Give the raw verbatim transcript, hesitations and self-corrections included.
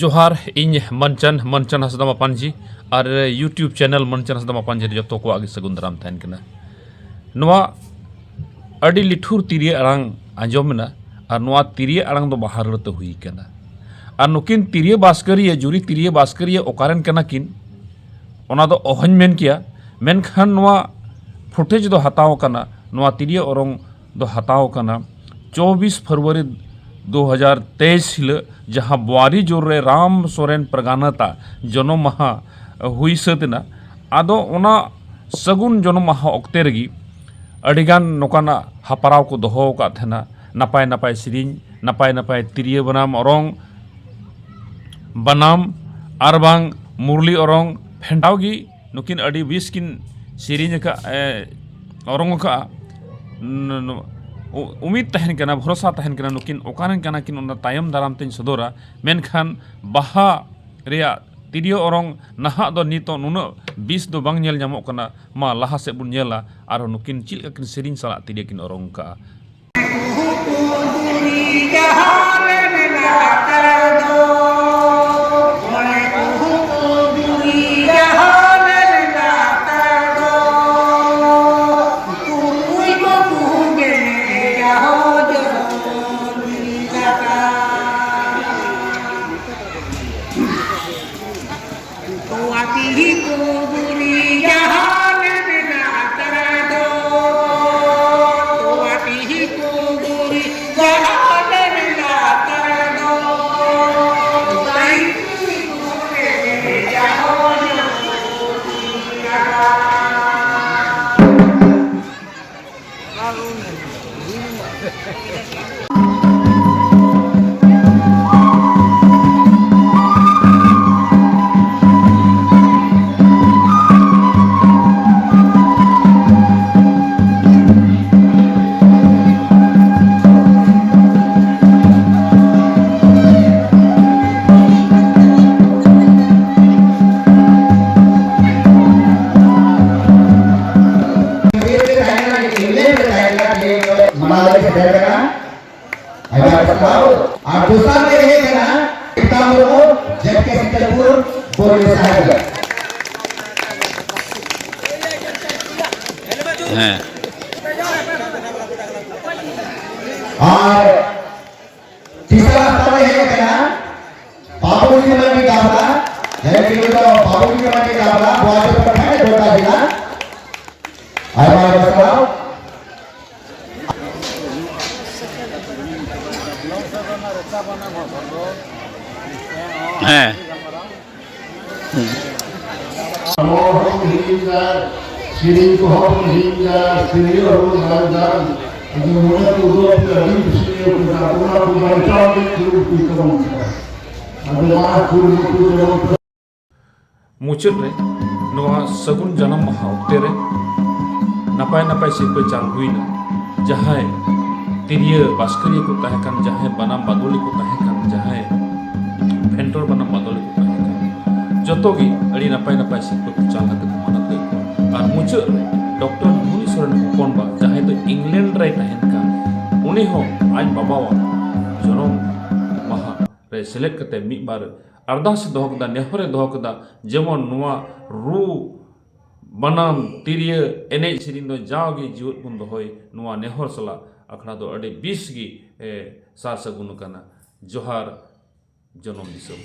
ᱡᱚᱦᱟᱨ, ᱤᱧ ᱢᱟᱱᱪᱟᱱ, ᱢᱟᱱᱪᱟᱱ ᱦᱟᱸᱥᱫᱟ ᱢᱟᱯᱟᱱᱡᱤ ᱟᱨ YouTube channel ᱢᱟᱱᱪᱟᱱ ᱦᱟᱸᱥᱫᱟ ᱢᱟᱯᱟᱱᱡᱤ ᱨᱮ ᱡᱚᱛᱚ ᱠᱚᱣᱟᱜ ᱜᱮ ᱥᱟᱹᱜᱩᱱ ᱫᱟᱨᱟᱢ ᱛᱟᱦᱮᱱ ᱠᱟᱱᱟ᱾ ᱱᱚᱣᱟ ᱟᱹᱰᱤ ᱞᱤᱴᱷᱩᱨ ᱛᱤᱨᱭᱳ ᱟᱲᱟᱝ ᱟᱸᱡᱚᱢ ᱮᱱᱟ ᱟᱨ ᱱᱚᱣᱟ ᱛᱤᱨᱭᱳ ᱟᱲᱟᱝ ᱫᱚ ᱵᱟᱦᱟ ᱨᱟᱹᱲ ᱛᱮ ᱦᱩᱭ ᱠᱟᱱᱟ᱾ ᱟᱨ ᱱᱩᱠᱤᱱ ᱛᱤᱨᱭᱳ ᱵᱟᱥᱠᱟᱹᱨᱤᱭᱟᱹ, ᱡᱩᱨᱤ ᱛᱤᱨᱭᱳ ᱵᱟᱥᱠᱟᱹᱨᱤᱭᱟᱹ ᱚᱠᱟᱨᱮᱱ ᱠᱟᱱᱟ ᱠᱤᱱ, ᱚᱱᱟ ᱫᱚ ᱚᱦᱚᱧ ᱢᱮᱱ ᱠᱮᱭᱟ, ᱢᱮᱱᱠᱷᱟᱱ ᱱᱚᱣᱟ footage ᱫᱚ ᱦᱟᱛᱟᱣ ᱟᱠᱟᱱᱟ, ᱱᱚᱣᱟ ᱛᱤᱨᱭᱳ ᱚᱨᱚᱝ ᱫᱚ ᱦᱟᱛᱟᱣ ᱟᱠᱟᱱᱟ ᱪᱚᱵᱵᱤᱥ ᱯᱷᱮᱵᱽᱨᱩᱣᱟᱨᱤ ᱫᱩ ᱦᱟᱡᱟᱨ ᱛᱮᱭᱤᱥ ᱦᱤᱞᱳᱜ, ᱡᱟᱦᱟᱸ ᱵᱳᱣᱟᱨᱤ ᱡᱳᱨ ᱨᱮ ᱨᱟᱢ ᱥᱚᱨᱮᱱ ᱯᱨᱟᱜᱟᱱᱟᱛᱟ ᱡᱚᱱᱚᱢ ᱢᱟᱦᱟ ᱦᱩᱭ ᱥᱟᱹᱛ ᱮᱱᱟ᱾ ᱟᱫᱚ ᱚᱱᱟ ᱥᱟᱹᱜᱩᱱ ᱡᱚᱱᱚᱢ ᱢᱟᱦᱟ ᱚᱠᱛᱮ ᱨᱮᱜᱮ ᱟᱹᱰᱤᱜᱟᱱ ᱱᱚᱝᱠᱟᱱᱟᱜ ᱦᱟᱯᱲᱟᱣ ᱠᱚ ᱫᱚᱦᱚ ᱟᱠᱟᱫ ᱛᱟᱦᱮᱱᱟ, ᱱᱟᱯᱟᱭ ᱱᱟᱯᱟᱭ ᱥᱮᱨᱮᱧ, ᱱᱟᱯᱟᱭ ᱱᱟᱯᱟᱭ ᱛᱤᱨᱭᱳ ᱵᱟᱱᱟᱢ ᱚᱨᱚᱝ, ᱵᱟᱱᱟᱢ ᱟᱨ ᱵᱟᱝ ᱢᱩᱨᱞᱤ ᱚᱨᱚᱝ ᱯᱷᱮᱱᱰᱟᱣ ᱜᱮ ᱱᱩᱠᱤᱱ ᱟᱹᱰᱤ ᱵᱮᱥ ᱠᱤᱱ ᱥᱮᱨᱮᱧ ᱟᱠᱟᱫ, ᱮ, ᱚᱨᱚᱝ ᱟᱠᱟᱫᱼᱟ᱾ ᱱ-, ᱱ-, ᱩ-, ᱩᱢᱤᱫ ᱛᱟᱦᱮᱱ ᱠᱟᱱᱟ, ᱵᱷᱚᱨᱥᱟ ᱛᱟᱦᱮᱱ ᱠᱟᱱᱟ, ᱱᱩᱠᱤᱱ ᱚᱠᱟᱨᱮᱱ ᱠᱟᱱᱟ ᱠᱤᱱ, ᱚᱱᱟ ᱛᱟᱭᱚᱢ ᱫᱟᱨᱟᱢ ᱛᱮᱧ ᱥᱚᱫᱚᱨᱟ᱾ ᱢᱮᱱᱠᱷᱟᱱ ᱵᱟᱦᱟ ᱨᱮᱭᱟᱜ ᱛᱤᱨᱭᱳ ᱚᱨᱚᱝ ᱱᱟᱦᱟᱜ ᱫᱚ ᱱᱤᱛᱚᱜ ᱱᱩᱱᱟᱹᱜ ᱵᱮᱥ ᱫᱚ ᱵᱟᱝ ᱧᱮᱞ ᱧᱟᱢᱚᱜ ᱠᱟᱱᱟ᱾ ᱢᱟ ᱞᱟᱦᱟ ᱥᱮᱫ ᱵᱚᱱ ᱧᱮᱞᱟ, ᱟᱨᱦᱚᱸ ᱱᱩᱠᱤᱱ ᱪᱮᱫ ᱞᱮᱠᱟ ᱠᱤᱱ ᱥᱮᱨᱮᱧ ᱥᱟᱞᱟᱜ ᱛᱤᱨᱭᱳ ᱠᱤᱱ ᱚᱨᱚᱝ ᱟᱠᱟᱫᱼᱟ᱾ ᱛᱚᱣᱟ ᱛᱤᱦᱤ ᱠᱚ ᱜᱩᱨᱤ ᱡᱟᱦᱟᱸ ᱞᱮ ᱢᱮᱱᱟ ᱟᱛᱨᱟ ᱫᱚ, ᱛᱚᱣᱟ ᱛᱤᱦᱤ ᱠᱚ ᱜᱩᱨᱤ ᱡᱟᱦᱟᱸ ᱞᱮ ᱢᱮᱱᱟ ᱟᱛᱨᱟ ᱫᱚ, ᱛᱟᱭ ᱠᱚ ᱜᱩᱨᱤ ᱡᱟᱦᱟᱸ ᱞᱮ ᱢᱮᱱᱟ ᱟᱛᱨᱟ ᱫᱚ᱾ ᱦᱮᱸ᱾ ᱟᱨ ᱛᱤᱥᱨᱟ ᱥᱛᱷᱟᱱ ᱨᱮ ᱦᱮᱡ ᱟᱠᱟᱱᱟ ᱵᱟᱵᱩᱞ ᱢᱟᱨᱰᱤ ᱰᱟᱵᱞᱟ᱾ ᱦᱮᱸ, ᱛᱤᱱᱟᱹᱜ ᱫᱚ ᱵᱟᱵᱩᱞ ᱢᱟᱨᱰᱤ ᱰᱟᱵᱞᱟ, ᱵᱚᱭᱮᱥ ᱨᱮ ᱯᱟᱴᱷᱟᱱ ᱮ ᱡᱚᱴᱟ ᱡᱮᱞᱟ᱾ ᱟᱭᱢᱟ ᱟᱭᱢᱟ ᱥᱟᱨᱦᱟᱣ᱾ ᱦᱮᱸ᱾ ᱨᱚᱲ ᱦᱚᱸ ᱦᱤᱲᱤᱧ ᱫᱟ, ᱥᱮᱨᱮᱧ ᱠᱚᱦᱚᱸ ᱵᱚᱱ ᱦᱤᱲᱤᱧ ᱫᱟ, ᱥᱮᱨᱮᱧ ᱦᱚᱸ ᱵᱚᱱ ᱵᱟᱝ ᱫᱟ᱾ ᱟᱫᱚ ᱱᱚᱰᱮ ᱠᱚ ᱩᱫᱩᱜ ᱟᱯᱮ ᱟᱹᱰᱤ ᱠᱩᱥᱤ ᱟᱹᱭᱠᱟᱹᱣ ᱠᱮᱫᱟ, ᱚᱱᱟ ᱠᱚ ᱵᱟᱧᱪᱟᱣ ᱞᱟᱹᱜᱤᱫ ᱠᱩᱨᱩᱢᱩᱴᱩᱭ ᱛᱟᱵᱚᱱ ᱯᱮ᱾ ᱟᱫᱚ ᱢᱟ ᱠᱩᱨᱩᱢᱩᱴᱩ ᱛᱟᱵᱚᱱ ᱯᱮ᱾ ᱢᱩᱪᱟᱹᱫ ᱨᱮ ᱱᱚᱣᱟ ᱥᱟᱹᱜᱩᱱ ᱡᱟᱱᱟᱢ ᱢᱟᱦᱟ ᱚᱠᱛᱮ ᱨᱮ ᱱᱟᱯᱟᱭ ᱱᱟᱯᱟᱭ ᱥᱤᱨᱯᱟᱹ ᱪᱟᱞ ᱦᱩᱭᱱᱟ᱾ ᱡᱟᱦᱟᱸᱭ ᱛᱤᱨᱭᱟᱹ ᱵᱟᱥᱠᱟᱹᱨᱤᱭᱟᱹ ᱠᱚ ᱛᱟᱦᱮᱸ ᱠᱟᱱ, ᱡᱟᱦᱟᱸᱭ ᱵᱟᱱᱟᱢ ᱵᱟᱫᱚᱞᱤ ᱠᱚ ᱛᱟᱦᱮᱸ ᱠᱟᱱ, ᱡᱟᱦᱟᱸᱭ ᱯᱷᱮᱱᱴᱚᱲ ᱵᱟᱱᱟᱢ ᱵᱟᱫᱚᱞᱤ ᱠᱚ ᱛᱟᱦᱮᱸ ᱠᱟᱱ, ᱡᱚᱛᱚ ᱜᱮ ᱟᱹᱰᱤ ᱱᱟᱯᱟᱭ ᱱᱟᱯᱟᱭ ᱥᱤᱨᱯᱟᱹ ᱠᱚ ᱪᱟᱞ ᱠᱟᱛᱮ ᱠᱚ ᱢᱟᱱᱟᱣ ᱠᱮᱫ ᱠᱚᱣᱟ᱾ ᱟᱨ ᱢᱩᱪᱟᱹᱫ ᱨᱮ ᱰᱚᱠᱴᱚᱨ ᱫᱷᱩᱱᱤ ᱥᱚᱨᱮᱱ ᱦᱚᱯᱚᱱ ᱵᱟ, ᱡᱟᱦᱟᱸᱭ ᱫᱚ ᱤᱝᱞᱮᱱᱰ ᱨᱮᱭ ᱛᱟᱦᱮᱱ ᱠᱟᱱ, ᱩᱱᱤ ᱦᱚᱸ ᱟᱡ ᱵᱟᱵᱟᱣᱟᱜ ᱡᱚᱱᱚᱢ ᱢᱟᱦᱟ ᱨᱮ ᱥᱮᱞᱮᱫ ᱠᱟᱛᱮ ᱢᱤᱫ ᱵᱟᱨ ᱟᱨᱫᱟᱥ ᱮ ᱫᱚᱦᱚ ᱠᱮᱫᱟ, ᱱᱮᱦᱚᱨ ᱮ ᱫᱚᱦᱚ ᱠᱮᱫᱟ, ᱡᱮᱢᱚᱱ ᱱᱚᱣᱟ ᱨᱩ, ᱵᱟᱱᱟᱢ, ᱛᱤᱨᱭᱟᱹ, ᱮᱱᱮᱡ ᱥᱮᱨᱮᱧ ᱫᱚ ᱡᱟᱣᱜᱮ ᱡᱤᱣᱮᱫ ᱵᱚᱱ ᱫᱚᱦᱚᱭ᱾ ᱱᱚᱣᱟ ᱱᱮᱦᱚᱨ ᱥᱟᱞᱟᱜ ᱟᱠᱷᱲᱟ ᱫᱚ ᱟᱹᱰᱤ ᱵᱮᱥ ᱜᱮ, ᱮ, ᱥᱟᱨ ᱥᱟᱹᱜᱩᱱ ᱟᱠᱟᱱᱟ᱾ ᱡᱚᱦᱟᱨ ᱡᱚᱱᱚᱢ ᱫᱤᱥᱚᱢ᱾